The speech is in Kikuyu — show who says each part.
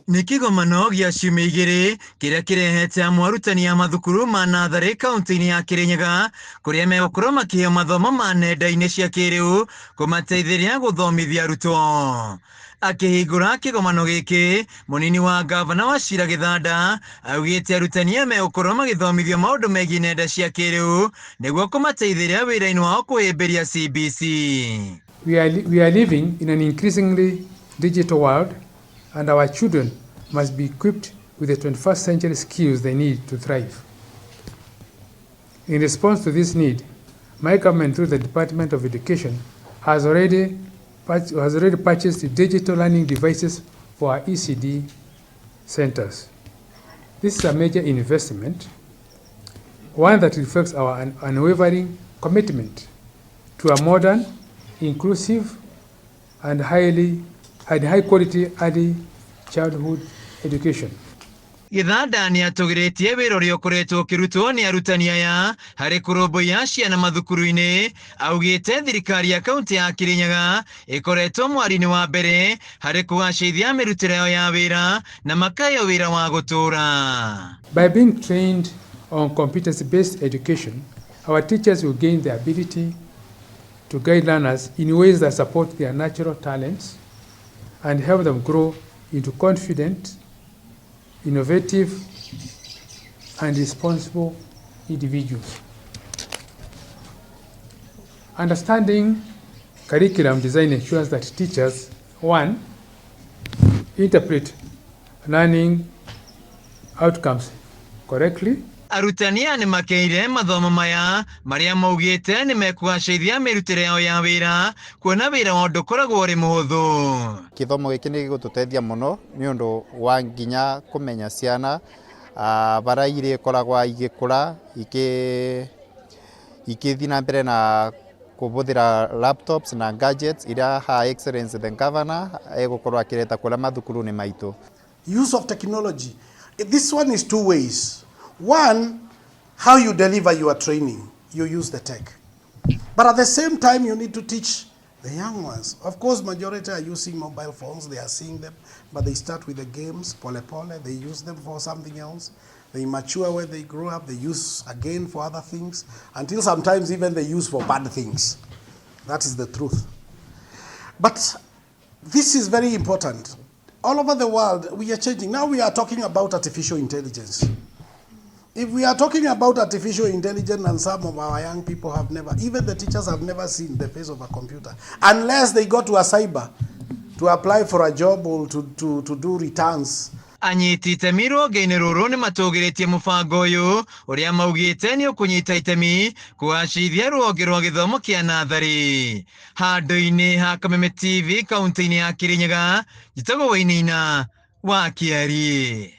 Speaker 1: Nĩ kĩgomano gĩa ciumia igĩrĩ kĩrĩa kĩrehete amwe arutani a mathukuru ma natharĩ kaunti-inĩ ya Kĩrĩnyaga, kũrĩa megũkorwo makĩheo mathomo ma nenda-inĩ cia kĩrĩu kũmateithĩrĩria gũthomithia arutwo. Akĩhingũra kĩgomano gĩkĩ, mũnini wa ngavana wa Shira Gĩthanda augĩte arutani aya megũkorwo magĩthomithio maũndũ megiĩ nenda cia kĩrĩu nĩguo kũmateithĩrĩria wĩra-inĩ wao kũhĩmbĩria CBC.
Speaker 2: We are living in an increasingly digital world, and our children must be equipped with the 21st century skills they need to thrive. In response to this need, my government, through the Department of Education, has already purchased digital learning devices for our ECD centers. This is a major investment, one that reflects our unwavering commitment to a modern, inclusive, and high quality early childhood education.
Speaker 1: Gĩthanda nĩ atũgĩrĩtie wĩra ũrĩa ũkoretwo ũkĩrutwo nĩ arutani aya harĩ kũrũmbũiya ciana mathukuru-inĩ. Augĩte thirikari ya kaunti ya Kĩrĩnyaga ĩkoretwo mwari-inĩ wa mbere harĩ kũgacĩrithia mĩrutĩre yao ya wĩra na makaheo wĩra wa gũtũũra.
Speaker 2: By being trained on competency-based education, our teachers will gain the ability to guide learners in ways that support their natural talents and help them grow into confident, innovative, and responsible individuals. Understanding curriculum design ensures that teachers, one, interpret learning outcomes correctly.
Speaker 1: Arutani aya nĩ makeire mathomo maya marĩa maugĩte nĩ mekũgacĩrithia mĩrutĩre yao ya wĩra, kuona wĩra wao ndũkoragwo ũrĩ mũhũthũ.
Speaker 3: Gĩthomo gĩkĩ nĩ gĩgũtũteithia mũno nĩ ũndũ wa nginya kũmenya ciana barĩa irĩkoragwa igĩkũra ikĩthiĩ na mbere na kũhũthĩra laptops na gadgets iria Her Excellency the Governor egũkorwo akĩreta kũrĩa mathukuru-inĩ maitũ.
Speaker 4: Use of technology. This one is two ways. One, how you deliver your training, you use the tech. But at the same time, you need to teach the young ones. Of course, majority are using mobile phones, they are seeing them, but they start with the games, pole pole, they use them for something else. They mature when they grow up, they use again for other things, until sometimes even they use for bad things. That is the truth. But this is very important. All over the world, we are changing. Now we are talking about artificial intelligence. If we are talking about artificial intelligence, and some of our young people have never, even the teachers have never seen the face of a computer, unless they go to a cyber to apply for a job or to do returns.
Speaker 1: Anyiti itemi rũhonge-inĩ rũrũ nĩ matũgĩrĩtie mũbango ũyũ ũrĩa maugĩte nĩ ũkũnyita itemi kũgacĩrithia rũhonge rwa gĩthomo kĩa natharĩ. Handũ-inĩ ha Kameme TV kaunti-inĩ ya Kĩrĩnyaga, njĩtagwo Wainaina wa Kĩari.